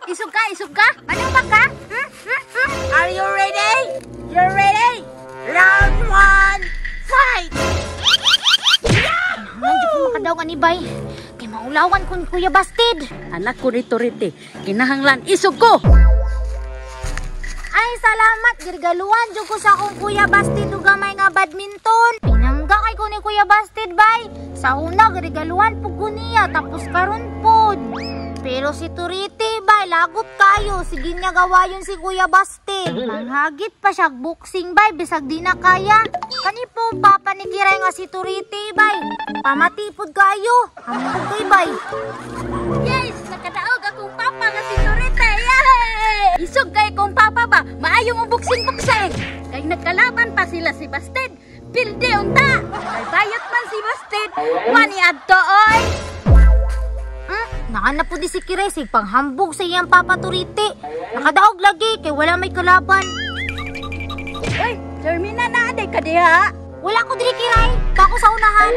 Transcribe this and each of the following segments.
Isog ka, isog ka. Ano ba ka? Hmm? Hmm? Hmm? Are you ready? You're ready? Round 1, fight! Nandiyo ko makadaw ani bay. Kay maulawan kun Kuya Busted. Anak ko rito rite. Kinahanglan isog ko. Ay, salamat. Girgaluan jud ko sa akong Kuya Busted ug gamay nga badminton. Pinangga kay ko ni Kuya Busted bay. Sa una girgaluan pud ko niya tapos karon pud. Pero si Turite bay, lagot kayo. Sige niya gawayon si Kuya Busted. Manghagit pa siya boxing bay, bisag di na kaya. Kani po papa ni Kiray nga si Turite bay. Pamati pud kayo. Hambog kay bay. Yes, nakadaog akong papa nga si Turite. Yay! Isog kay kong papa ba? Maayong boxing-boxing. Kay nagkalaban pa sila si Busted. Pilde unta. Kay bayot man si Busted. Wani adto oy. Naana po di si Kiray sig panghambog sa iyang papa Turite. Nakadaog lagi kay wala may kalaban. Uy, Termina na aday ka diha. Wala ko diri Kiray, bako sa unahan.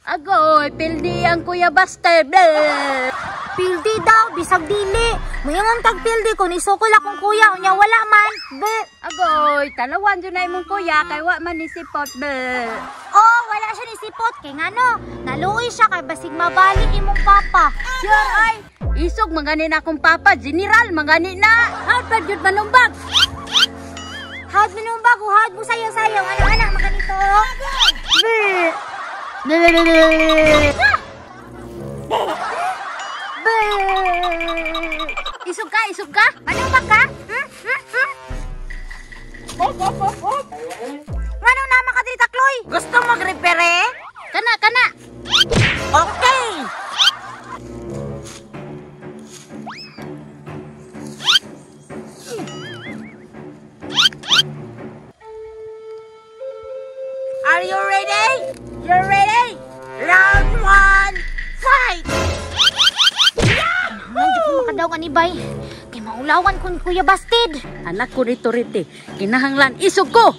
Agoy, pildi ang Kuya Busted. Bleh. Pildi daw, bisag dili. Muingon kag pildi kun isukol akong kuya unya wala man. Be. Agoy, talawan jud na imong kuya kay wa man ni sipot. Bleh. Oh, wala siya ni sipot kay ngano? Naluoy siya kay basig mabali imong papa. Sure ay, isog mangani na akong papa, general mangani na. Hawd pa jud manumbag. Hawd manumbag, hawd mo sayaw-sayaw. Ano anak maganito? Be. Be. Be. Isog ka, isog ka. Ano ba ka? Hmm? Hmm? Hmm? Ngano na makadiri takloy? Gusto mag-repere? Kana, kana. Okay! Are you ready? You're ready? Round 1, fight! Nandiyo ko makadaw ani bay. Kay maulawan kun Kuya Busted. Anak ko rito rite. Kinahanglan isog ko.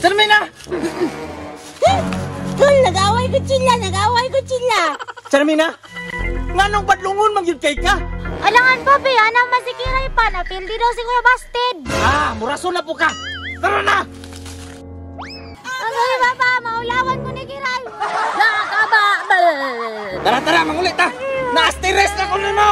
Charmina! Tol, nag-away ko sila, nag-away ko sila. Charmina! Nganong badlungon man gyud kay ka? Alangan pa be, ana man si Kiray pa napildi daw si Kuya Busted. Ah, murason na po ka. Tara na! Ano papa, maulawan ko ni Kiray. Nakaba. Tara tara, mangulit ta. Naastires na ko nimo.